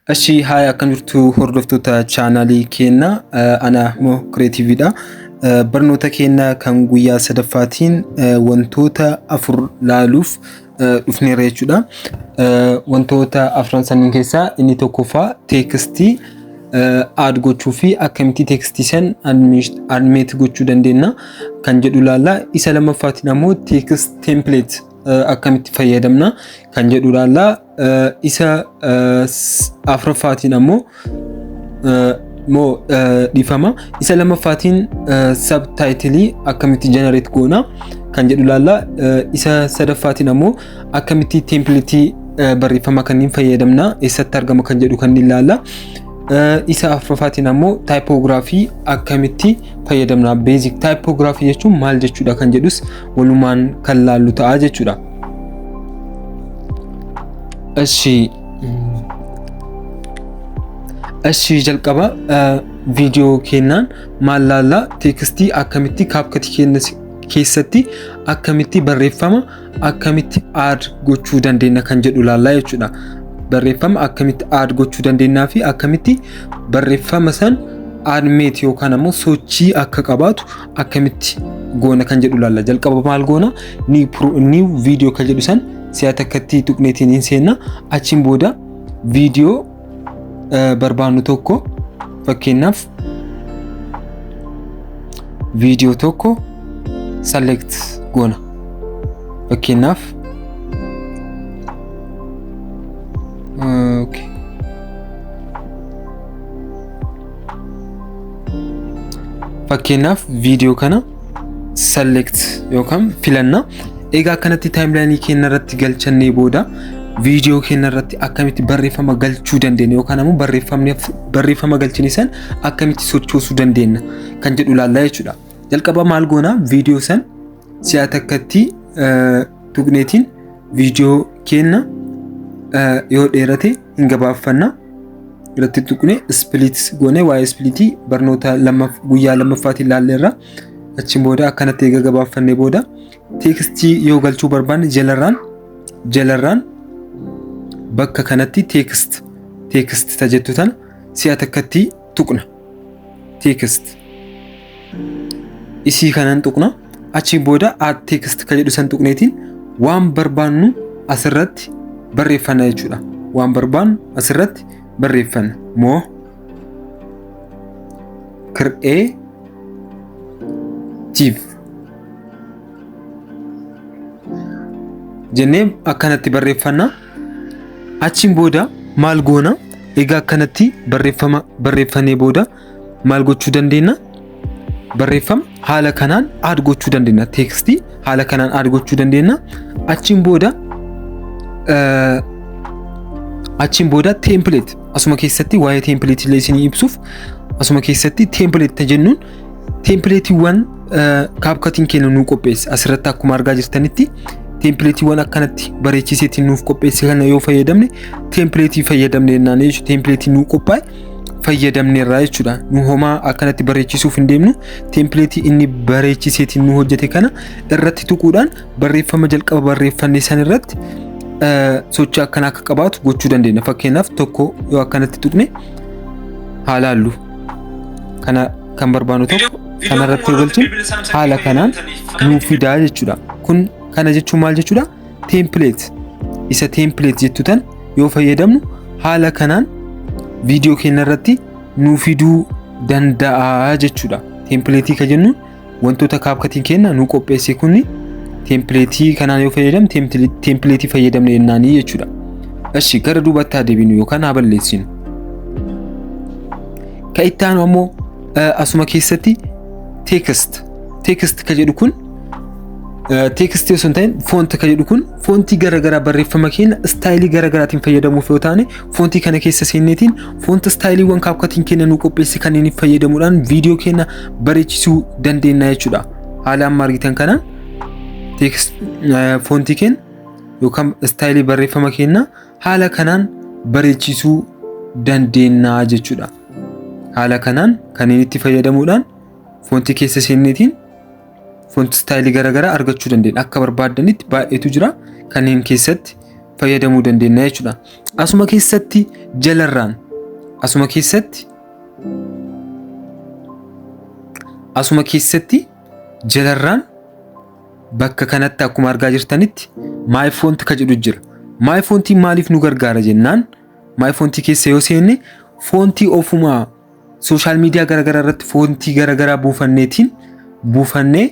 Ashi haaya, akkam jirtu hordoftoota chaanaalii keenna? Ana moo Creative dha. Barnoota keenya kan guyyaa sadaffaatiin wantoota afur laaluuf dhufneerra jechuudha. Wantoota afran sanniin keessaa inni tokkoffaa text add gochuu fi akkamitti text san animate gochuu dandeenya kan jedhu laalla. Isa lammaffaatiin ammoo text template akkamitti fayyadamna kan jedhu laalla. Isa afuraffaatiin ammoo moo dhiifama, isa lammaffaatiin subtitle akkamitti generate goona kan jedhu laalla. Isa sadaffaatiin ammoo akkamitti template barreeffama kanneen fayyadamna, eessatti argama kan jedhu kanneen laalla. Isa afuraffaatiin ammoo typography akkamitti fayyadamna, basic typography jechuun maal jechuudha kan jedhus walumaan kan laallu ta'a jechuudha. Eshi, jalqaba viidiyoo kennaan maal laallaa? Text akkamitti CapCut keenya keessatti akkamitti barreeffama akkamitti add gochuu dandeenya kan jedhu laallaa jechuudha. Barreeffama akkamitti add gochuu dandeenyaa fi akkamitti barreeffama san animate yookaan ammoo sochii akka qabaatu akkamitti goona kan jedhu laalla. Jalqaba maal goona? New video kan jedhu san si'a takkatti tuqneetiin hin seenna. Achiin booda viidiyoo barbaannu tokko, fakkeenyaaf viidiyoo tokko select goona. Fakkeenyaaf, okay. Fakkeenyaaf viidiyoo kana select yookaan filanna. Egaa akkanatti timeline keenya irratti galchannee booda viidiyoo keenya irratti akkamitti barreeffama galchuu dandeenya yookaan ammoo barreeffama galchine san akkamitti sochoosuu dandeenya kan jedhu ilaallaa jechuudha. Jalqaba maal goona? Viidiyoo san si'a takkatti tuqneetiin viidiyoo keenya yoo dheerate hin gabaabfanna. Irratti tuqne split goone. Waa'ee split barnoota guyyaa lammaffaatiin ilaalleerra. Achiin booda akkanatti eega gabaabfannee booda text yoo galchuu barbaanne jalarraan bakka kanatti text tajettu tana si'a takkatti tuqna. Text isii kanan tuqna. Achiin booda add text ka jedhu san tuqneetiin waan barbaannu asirratti barreeffanna jechuudha. Waan barbaannu asirratti barreeffanna. Moo Creative jennee akkanatti barreeffanna. Achiin booda maal goona? Egaa akkanatti barreeffama barreeffannee booda maal gochuu dandeenya? Barreeffama haala kanaan add gochuu dandeenya. Text haala kanaan add gochuu dandeenya. Achiin booda template asuma keessatti, waa'ee template illee isinii ibsuuf, asuma keessatti template jennuun templateiiwwan CapCutiin keenya nuu qopheesse. Asirratti akkuma argaa jirtanitti templateiiwwan akkanatti bareechiseetiin nuuf qopheesse kana yoo fayyadamne template fayyadamne jennaan jechuudha. Template nuu qophaa'e fayyadamneerraa jechuudha. Nu homaa akkanatti bareechisuuf hin deemnu. Template inni bareechiseetiin nu hojjete kana irratti tuquudhaan barreeffama jalqaba barreeffanne san irratti sochii akkana akka qabaatu gochuu dandeenya. Fakkeenyaaf tokko yoo akkanatti tuqne haa laallu. Kana kan barbaannu tokko kanarratti yoo galchine haala kanaan nuu fidaa jechuudha. Kun kana jechuun maal jechuudha? Template isa template jettu tan yoo fayyadamnu haala kanaan viidiyoo keenya irratti nuu fiduu danda'a jechuudha. Template ka jennuun wantoota CapCutiin keenya nuu qopheesse kuni template kanaan yoo fayyadamne template fayyadamne jennaanii jechuudha. Eshi, gara duubatti haa deebinu yookaan haa balleessinu. Ka itti aanu ammoo asuma keessatti text ka jedhu kun, text osoo hin ta'in font ka jedhu kun, font garaagaraa barreeffama keenya style garaagaraatiin fayyadamuuf yoo taane font kana keessa seenneetiin font styleiiwwan CapCutiin keenya nu qopheesse kanneen fayyadamuudhaan viidiyoo keenya bareechisuu dandeenya jechuudha. Haala amma argitan kanaan text font keenya yookaan style barreeffama keenya haala kanaan bareechisuu dandeenya jechuudha. Haala kanaan kanneen itti fayyadamuudhaan font keessa seenneetiin font style garaagaraa argachuu dandeenya. Akka barbaaddanitti baay'eetu jira. Kanneen keessatti fayyadamuu dandeenya jechuudha. Asuma keessatti jalarraan asuma keessatti jalarraan bakka kanatti akkuma argaa jirtanitti my font ka jedhu jira. My fontiin maaliif nu gargaara jennaan, my fontii keessa yoo seenne fontii ofumaa social media garaagaraa irratti fontii garaagaraa buufanneetiin buufannee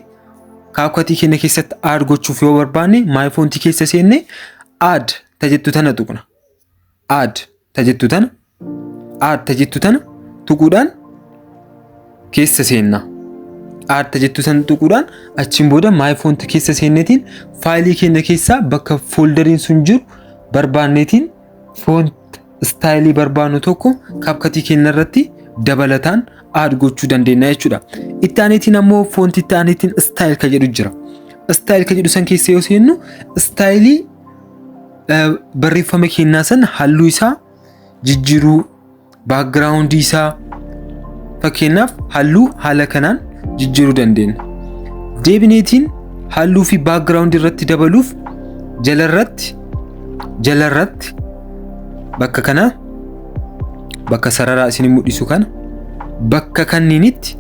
CapCutii keenya keessatti add gochuuf yoo barbaanne, my fontii keessa seenne add tajettu tana tuqna. Add tajettu tana, add tajettu tana tuquudhaan keessa seenna. Add tajettu sana tuquudhaan achiin booda my fontii keessa seenneetiin faayilii keenya keessaa bakka folderiin sun jiru barbaanneetiin font styleii barbaannu tokko CapCutii keenya irratti dabalataan add gochuu dandeenya jechuudha. Itti aaneetiin ammoo fontii itti aaneetiin style ka jedhu jira. Style ka jedhu san keessa yoo seennu styleii barreeffama keenyaa san halluu isaa jijjiiruu, backgroundii isaa, fakkeenyaaf halluu haala kanaan jijjiiruu dandeenya. Deebineetiin halluu fi backgroundii irratti dabaluuf jalarratti bakka kana, bakka sararaa isin mul'isu kana, bakka kanniinitti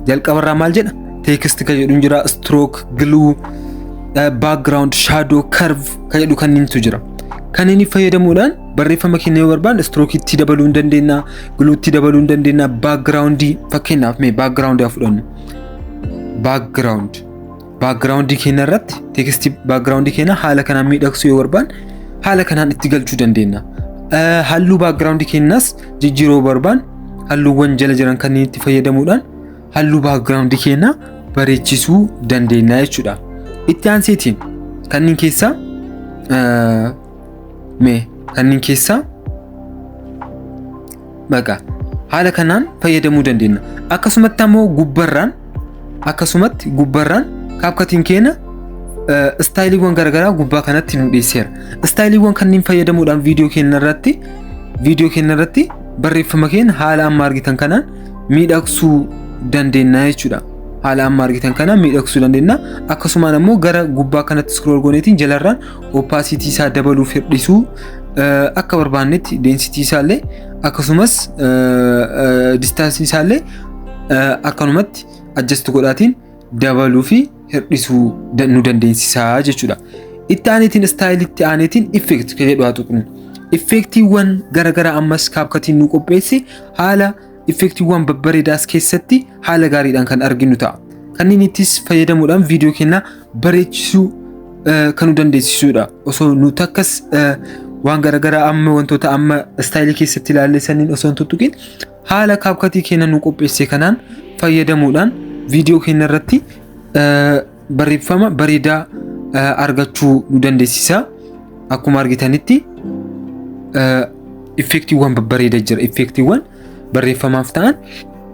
jalqabarraa maal jedha? Text ka jedhu jira, stroke, glow, background, shadow, curve ka jedhu kanniintu jira. Kanneen fayyadamuudhaan barreeffama keenya yoo barbaanne strokeitti dabaluu hin dandeenya, glowtti dabaluu hin dandeenya, backgroundii, fakkeenyaaf mee backgroundii haa fudhannu. Backgroundii keenya irratti textii backgroundii keenya haala kanaan miidhagsuu yoo barbaanne haala kanaan itti galchuu dandeenya. Halluu backgroundii keenyaas jijjiiruu yoo barbaanne halluuwwan jala jiran kanneen itti fayyadamuudhaan halluu backgroundii keenyaa bareechisuu dandeenya jechuudha. Itti aanseetiin kanneen keessaa mee kanneen keessaa baqa haala kanaan fayyadamuu dandeenya. Akkasumatti ammoo gubbarraan CapCutiin keenya styleiiwwan garaagaraa gubbaa kanatti nu dhiyeesseera. Styleiiwwan kanneen fayyadamuudhaan viidiyoo keenya irratti barreeffama keenya haala amma argitan kanaan miidhagsuu dandeenya jechuudha. Haala amma argitan kanaan miidhagsuu dandeenya. Akkasumaan ammoo gara gubbaa kanatti scroll gooneetiin jalarraan opacity isaa dabaluuf, hir'isuu, akka barbaannetti density isaallee akkasumas distanceii isaallee akkanumatti adjust godhaatiin dabaluu fi hir'isuu nu dandeessisaa jechuudha. Itti aaneetiin styleitti aaneetiin effect jedhu haa tuqnu. Effectiiwwan garaagaraa ammas CapCutiin nu qopheesse haala effectiiwwan babbareedaas keessatti haala gaariidhaan kan arginu ta'a. Kanneen ittis fayyadamuudhaan viidiyoo keenya bareechisuu kan nu dandeessisudha. Osoo nu takkas waan garaagaraa amma wantoota amma styleii keessatti ilaalle saniin osoo hin tuttuqin haala CapCutii keenya nu qopheesse kanaan fayyadamuudhaan viidiyoo keenya irratti barreeffama bareedaa argachuu nu dandeessisa. Akkuma argitanitti effectiiwwan babbareedaa jira. Effectiiwwan barreeffamaaf ta'an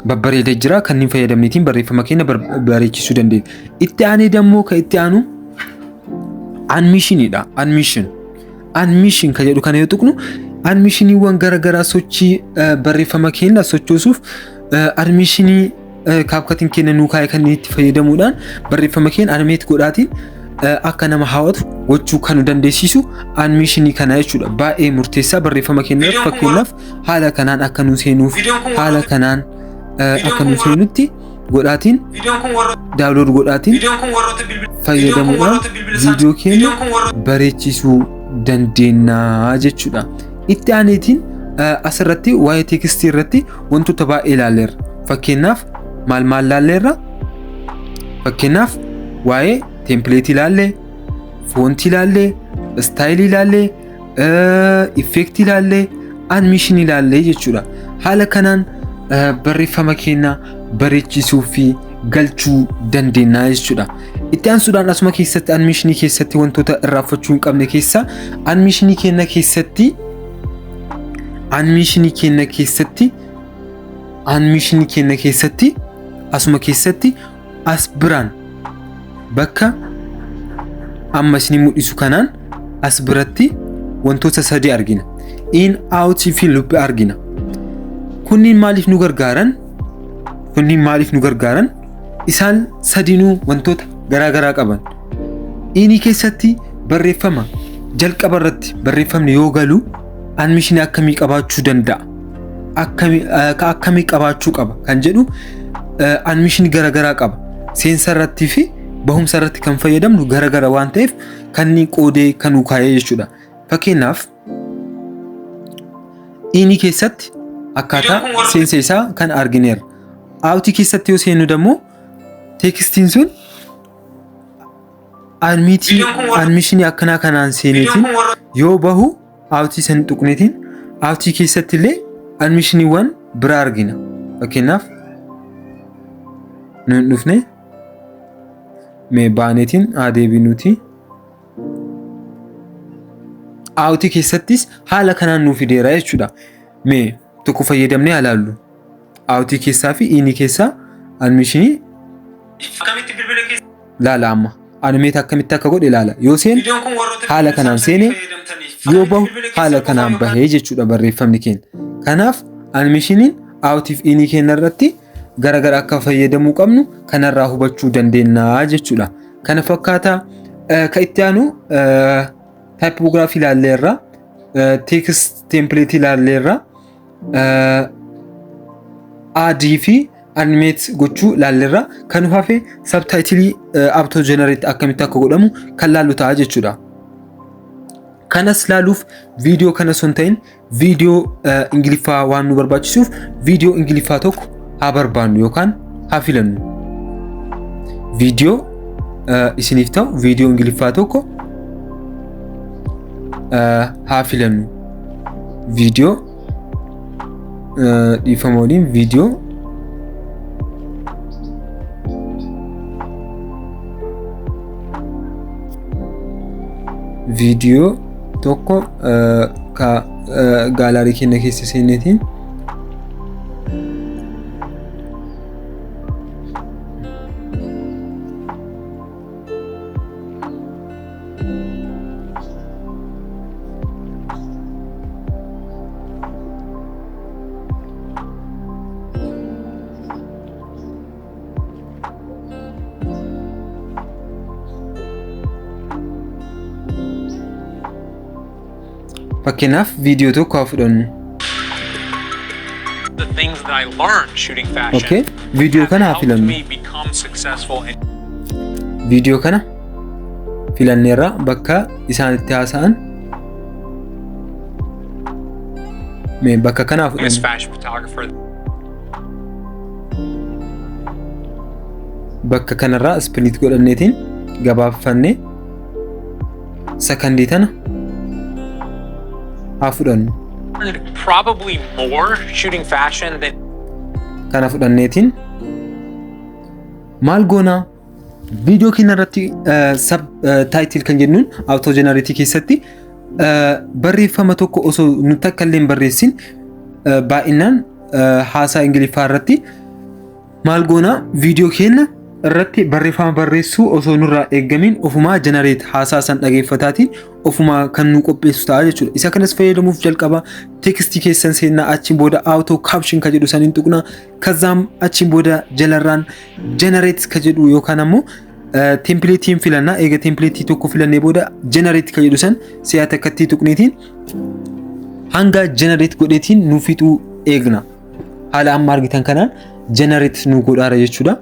babbareedaa jira. Kanneen fayyadamneetiin barreeffama keenya bareechisuu dandeenya. Itti aanee dammoo kan itti aanu animationiidha. Animation. Animation kan jedhu kana yoo tuqnu animationiiwwan garaagaraa sochii barreeffama keenya sochoosuuf animationii CapCutiin keenya nuu kaa'e kanneen itti fayyadamuudhaan barreeffama keenya animate godhaatiin akka nama hawwatu gochuu kan nu dandeessisu animationii kana jechuudha. Baay'ee murteessaa barreeffama keenya fakkeenyaaf haala kanaan akka nu seenuuf, haala kanaan akka nu seenutti godhaatiin download godhaatiin fayyadamuudhaan viidiyoo keenya bareechisuu dandeenya jechuudha. Itti aaneetiin asirratti waa'ee textii irratti wantoota baay'ee ilaalleerra. Fakkeenyaaf maal maal ilaalleerra? Fakkeenyaaf waa'ee templateii ilaallee, fontii ilaallee, styleii ilaallee, effectii ilaallee, animationii ilaallee jechuudha. Haala kanaan barreeffama keenya bareechisuu fi galchuu dandeenya jechuudha. Itti aansuudhaan asuma keessatti animationii keessatti wantoota irraanfachuu hin qabne keessaa animationii keenya keessatti asuma keessatti as biraan bakka amma isin mul'isu kanaan as biratti wantoota sadii argina. In, out fi loop argina. Kunniin maaliif nu gargaaran? Kunniin maaliif nu gargaaran? Isaan sadiinuu wantoota garaa garaa qaban. Inii keessatti barreeffama Jalqaba irratti barreeffamni yoo galu animation akkamii qabaachuu danda'a? Akkamii qabaachuu qaba kan jedhu animation garaagaraa qaba. Seensa irrattii fi bahumsa irratti kan fayyadamnu garaagara waan ta'eef kan inni qoodee kan nu kaa'ee jechuudha. Fakkeenyaaf, inii keessatti akkaataa seensa isaa kan argineerra. Outii keessatti yoo seennu immoo textiin sun animationii akkanaa kanaan seeneetiin yoo bahu, outii san tuqneetiin outii keessatti illee animationiiwwan biraa argina. Fakkeenyaaf, nuun dhufne mee baaneetiin haa deebinuuti. Outii keessattis haala kanaan nuu fideera jechuudha. Mee tokko fayyadamnee haa ilaallu. Outii keessaa fi inii keessaa animationii laala amma. Animate akkamitti akka godhe ilaala. Yoo seenu haala kanaan seene, yoo bahu haala kanaan bahee jechuudha barreeffamni keenya. Kanaaf animationiin outiif inii keenya irratti garagara akka fayyadamuu qabnu kanarraa hubachuu dandeenya jechuudha. Kana fakkaata. Kan itti aanu typography ilaalleerra, text template ilaalleerra, add fi animate gochuu ilaalleerra. Kan hafe subtitle auto generate akkamitti akka godhamu kan laallu ta'a jechuudha. Kanas laaluuf viidiyoo kana osoo hin ta'in viidiyoo Ingiliffaa waan nu barbaachisuuf viidiyoo Ingiliffaa tokko haa barbaannu yookaan haa filannu. Viidiyoo isiniif ta'u, viidiyoo Ingiliffaa tokko haa filannu. Viidiyoo, dhiifama waliin, viidiyoo tokko ka gallery keenya keessa seenneetiin fakkeenyaaf viidiyoo tokko haa fudhannu. The things that I learned shooting fashion Okay, viidiyoo kana haa have helped filannu. me become successful in Viidiyoo kana filanneerra, bakka isaan itti haasa'an mee bakka kanaa as fudhannu. Fashion photographer. Bakka kanarraa split godhanneetiin gabaabfannee sakandii tana haa fudhannu. Learned probably more shooting fashion than Kana fudhanneetiin maal goonaa? Viidiyoo keenya irratti subtitle kan jennuun auto generate keessatti barreeffama tokko osoo nuti akka illee hin barreessin, baay'inaan haasaa Ingiliffaa irratti maal goonaa? Viidiyoo keenya irratti barreeffama barreessuu osoo nurraa eeggamiin ofumaa generate haasaa san dhageeffataatiin ofumaa kan nu qopheessu ta'a jechuudha. Isa kanas fayyadamuuf jalqaba textii keessan seennaa, achiin booda auto caption ka jedhu saniin tuqnaa, kazaam achiin booda jalarraan generate ka jedhu yookaan ammoo templateiin filannaa. Eega templateii tokko filannee booda generate ka jedhu san si'a takkatti tuqneetiin hanga generate godheetiin nu fixuu eegna. Haala amma argitan kanaan generate nu godhaara jechuudha.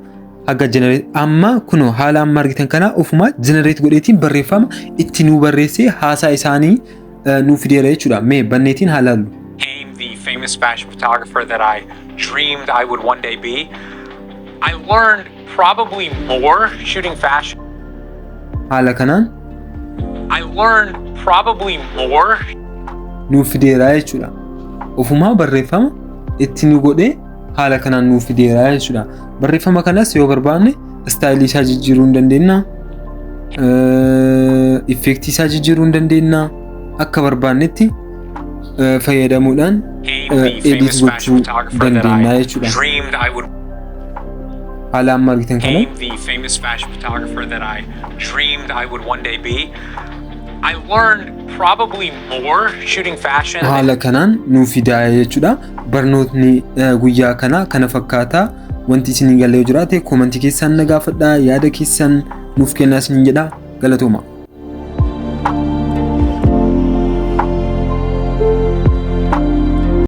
Haga generate amma kunoo haala amma argitan kana ofuma generate godheetiin barreeffama itti nu barreessee haasaa isaanii nu fideera jechuudha. Mee banneetiin haa laallu. Became the famous fashion photographer that I dreamed I would one day be. I learned probably more shooting fashion. Haala kanaan I learned probably more nuuf fideera jechuudha. Ofumaa barreeffama itti nu godhee haala kanaan nuuf fideera jechuudha. Barreeffama kanas yoo barbaanne styleii isaa jijjiiruu hin dandeenya. Effectii isaa jijjiiruu hin dandeenya. Akka barbaannetti fayyadamuudhaan became the edit famous fashion gochuu photographer that dandeenya I jechuudha. dreamed I would Haala amma argitan kana became the famous fashion photographer that I dreamed I would one day be. I learned probably more shooting fashion than haala kanaan nuuf fidaa jechuudha. Barnootni guyyaa kana kana fakkaataa. Wanti isin galee jiraate commentii keessan na gaafadhaa, yaada keessan nuuf kennaa isin jedha. Galatooma.